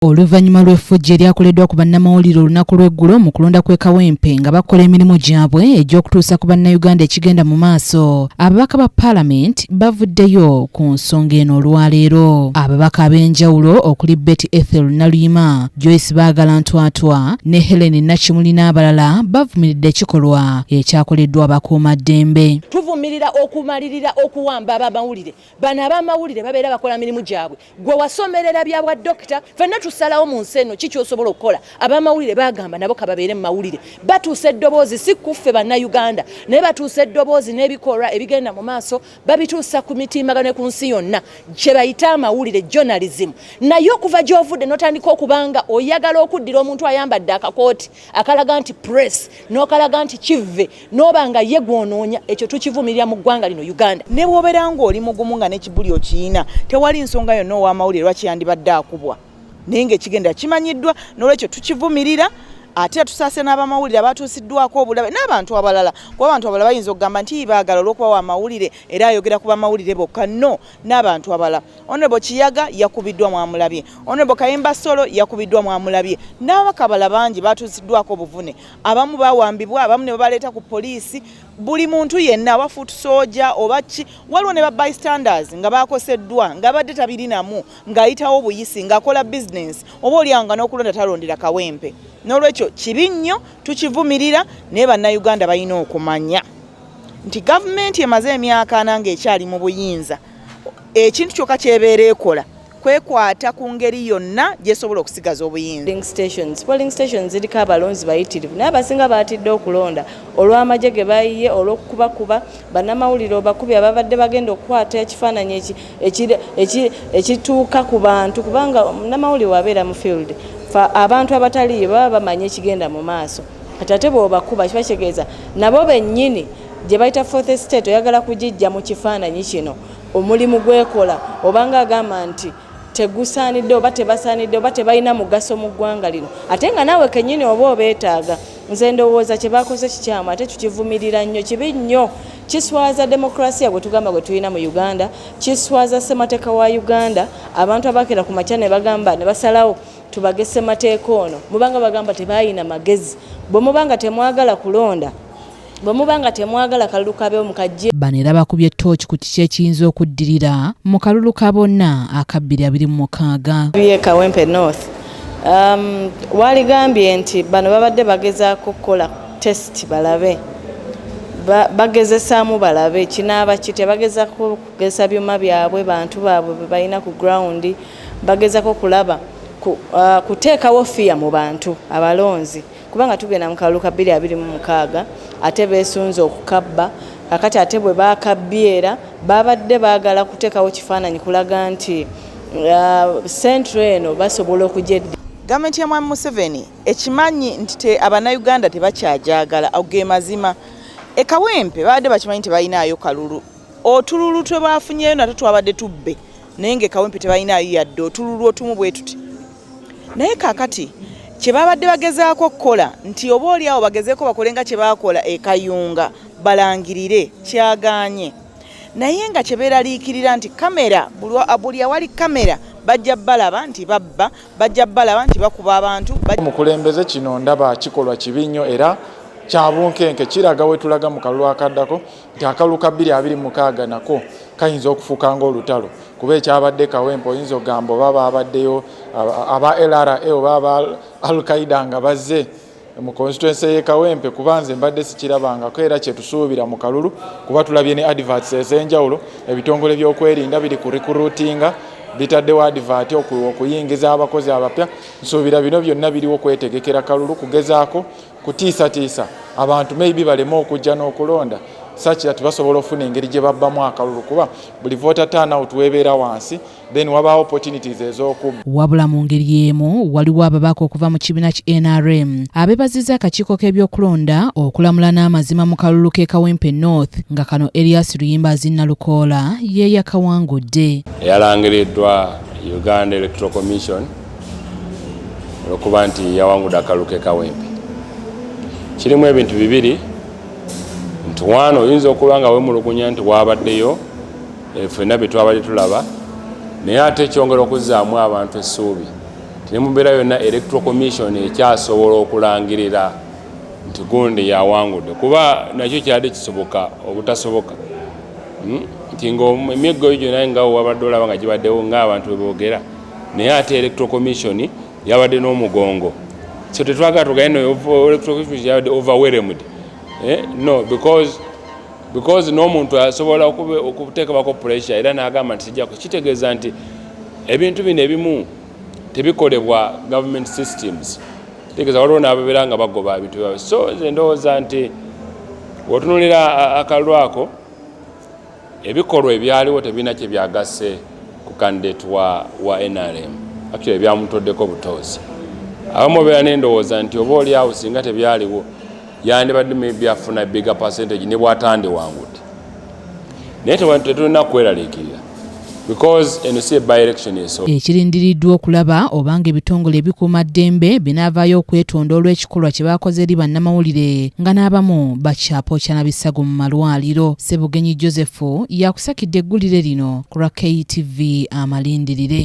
Oluvannyuma lw'effujjo eryakoleddwa ku bannamawulire olunaku lw'eggulo mu kulonda kw'e Kawempe nga bakola emirimu gyabwe egy'okutuusa ku Bannayuganda ekigenda mu maaso, ababaka ba Palamenti bavuddeyo ku nsonga eno olwaleero. Ababaka ab'enjawulo okuli Betty Ethel Naluyima, Joyce Baagala Ntwatwa ne Helen Nakimuli n'abalala bavumiridde ekikolwa ekyakoleddwa abakuumaddembe. Tuvumirira okumalirira okuwamba abamawulire. Bano abamawulire babeera bakola mirimu gyabwe. Gwe wasomerera bya bwa dokita, ffenna tusalawo mu nsi eno ki ky'osobola okukola. Abamawulire bagamba nabo kababeere mu mawulire, batuusa eddoboozi si kuffe Bannayuganda, naye batuusa eddoboozi n'ebikolwa ebigenda mu maaso babituusa ku mitimbagano ne ku nsi yonna, kye bayita amawulire, journalism. Naye okuva gy'ovudde n'otandika okubanga oyagala okuddira omuntu ayambadde akakooti akalaga nti press n'okalaga nti kivve n'oba nga ye gw'onoonya, ekyo tukivumirira mu ggwanga lino Uganda. Ne bw'obeera ng'oli mugumu nga n'ekibuli okiyina, tewali nsonga yonna ow'amawulire lwaki yandibadde akubwa, naye ng'ekigendera kimanyiddwa. N'olwekyo tukivumirira, ate tusaasira n'abamawulire abatuusiddwako obulabe n'abantu abalala, kuba abantu abalala bayinza okugamba nti baagala olw'okuba wa mawulire era ayogera ku bamawulire bokka. No, n'abantu abalala. Honorable Kiyaga yakubiddwa, mwamulabye. Honorable Kayemba Solo yakubiddwa, mwamulabye. N'ababaka abalala bangi batuusiddwako obuvune, abamu bawambibwa, abamu ne babaleeta ku poliisi. Buli muntu yenna oba foot soldier oba ki, waliwo ne ba bystanders nga bakoseddwa, nga badde tabirinamu, ng'ayitawo obuyisi, ng'akola bizinensi, oba oliawo nga n'okulonda talondera Kawempe. N'olwekyo kibi nnyo, tukivumirira, naye Bannayuganda balina okumanya nti gavumenti emaze emyaka 40 ng'ekyali mu buyinza, ekintu kyokka kyebeera ekola kwekwata ku ngeri yonna gyesobola okusigaza obuyinza. Polling stations, polling stations ziriko abalonzi bayitirivu, naye abasinga baatidde okulonda olw'amagye ge bayiye, olw'okukubakuba bannamawulire, obakubi ababadde bagenda okukwata ekifaananyi ekituuka ku bantu, kubanga munnamawulire wabeera mu field, abantu abataliiyo baba bamanyi ekigenda mu maaso. Kati ate bw'obakuba, kiba kitegeeza nabo bennyini gye bayita fourth estate oyagala kugijja mu kifaananyi kino. Omulimu gwekola obanga agamba nti tegusaanidde oba tebasaanidde oba tebalina mugaso mu ggwanga lino, ate nga naawe kennyini oba obeetaaga. Nze ndowooza kye bakoze kikyamu, ate tukivumirira nnyo. Kibi nnyo, kiswaza demokrasiya gwe tugamba gwe tulina mu Uganda, kiswaza ssemateeka wa Uganda. Abantu abakera ku makya ne bagamba ne basalawo tubage ssemateeka ono, mubanga bagamba tebayina magezi. Bwe mubanga temwagala kulonda, bwe muba nga temwagala kalulu kabeewo, mukajje. Bano era bakubye ttooki ku kiki ekiyinza okuddirira mu kalulu ka bonna aka 2026. Ye Kawempe North waligambye nti bano babadde bagezaako kukola test, balabe bagezesaamu balabe kinaaba kitya. Bagezako kugezesa byuma byabwe, bantu baabwe be balina ku ground, bagezako kulaba kuteekawo fear mu bantu abalonzi, kubanga tugenda mu kalulu ka 2026, ate beesunze okukabba. Kakati ate bwe bakabbye, era babadde baagala kuteekawo kifaananyi kulaga nti central eno basobola okugyedda. Gavumenti ya Mwami Museveni ekimanyi nti Abannayuganda tebakyajagala. Ago ge mazima. Ekawempe babadde bakimanyi tebalinaayo kalulu. Otululu twe bafunyeyo natwo twabadde tubbe, naye nga ekawempe tebalinaayo yadde otululu otumu bwe tuti. Naye kaakati kye babadde bagezaako okukola nti oba oli awo bagezeeko bakole nga kye baakola e Kayunga, balangirire kyagaanye, naye nga kye beeraliikirira nti kamera, buli awali kamera bajja balaba nti babba, bajja balaba nti bakuba abantu. Omukulembeze, kino ndaba kikolwa kibi nnyo era kyabunkenke. Kiraga we tulaga mu kalulu akaddako, nti akalulu ka 2026 nako kayinza okufuuka ng'olutalo, kuba ekyabadde Kawempe oyinza okugamba oba babaddeyo aba LRA oba aba Alqaida nga bazze mu constituency y'e Kawempe, kuba nze mbadde sikirabangako. Era kyetusuubira mu kalulu, kuba tulabye ne adverts ez'enjawulo, ebitongole by'okwerinda biri ku recruitinga, bitaddewo advert okuyingiza abakozi abapya. Nsuubira bino byonna biriwo kwetegekera kalulu, kugezaako kutiisatiisa abantu maybe baleme okujja n'okulonda, such that basobola okufuna engeri gye babbamu akalulu, kuba buli voter turnout webeera wansi, then wabaawo opportunities ez'okubba. Wabula mu ngeri y'emu, waliwo ababaka okuva mu kibiina ki NRM abeebazizza akakiiko k'ebyokulonda okulamula n'amazima mu kalulu k'e Kawempe North, nga kano Erias Luyimbazi Nalukoola ye yakawangudde. Eyalangiriddwa Uganda Electoral Commission olwokuba nti yawangudde akalulu k'e Kawempe kirimu ebintu bibiri, nti waano oyinza okuba nga wemulugunya nti wabaddeyo ffenna bye twabadde tulaba, naye ate kyongera okuzzaamu abantu essuubi. Nti ne mu mbeera yonna Electoral Commission ekyasobola okulangirira nti gundi yawangudde, kuba nakyo kyadde kisoboka obutasoboka. Nti ng'emyeggo gyonna nga wabadde olaba nga gibaddewo ng'abantu bwe boogera, naye ate Electoral Commission yabadde n'omugongo. So tetwagala tugende no Electoral Commission yabadde overwhelmed. No, because n'omuntu asobola okuteekebwako pressure era n'agamba nti sijjako. Kitegeeza nti ebintu bino ebimu tebikolebwa government systems, kitegeeza waliwo n'ababeera nga bagoba ebintu byabwe. So nze ndowooza nti bw'otunuulira akalulu ako, ebikolwa ebyaliwo tebirina kye byagasse ku candidate wa NRM. Actually ebyamutoddeko butoozi. Abamu obeera n'endowooza nti oba oli awo singa tebyaliwo yandibadde maybe afuna bigger percentage ne bw'atandiwangudde, naye tetulina kweraliikirira because eno si by election eso. Ekirindiriddwa okulaba obanga ebitongole ebikuumaddembe binaavaayo okwetonda olw'ekikolwa kye baakoze eri bannamawulire, nga n'abamu bakyapookyana bisago mu malwaliro. Sebugenyi Joseph yakusakidde eggulire lino ku lwa KTV Amalindirire.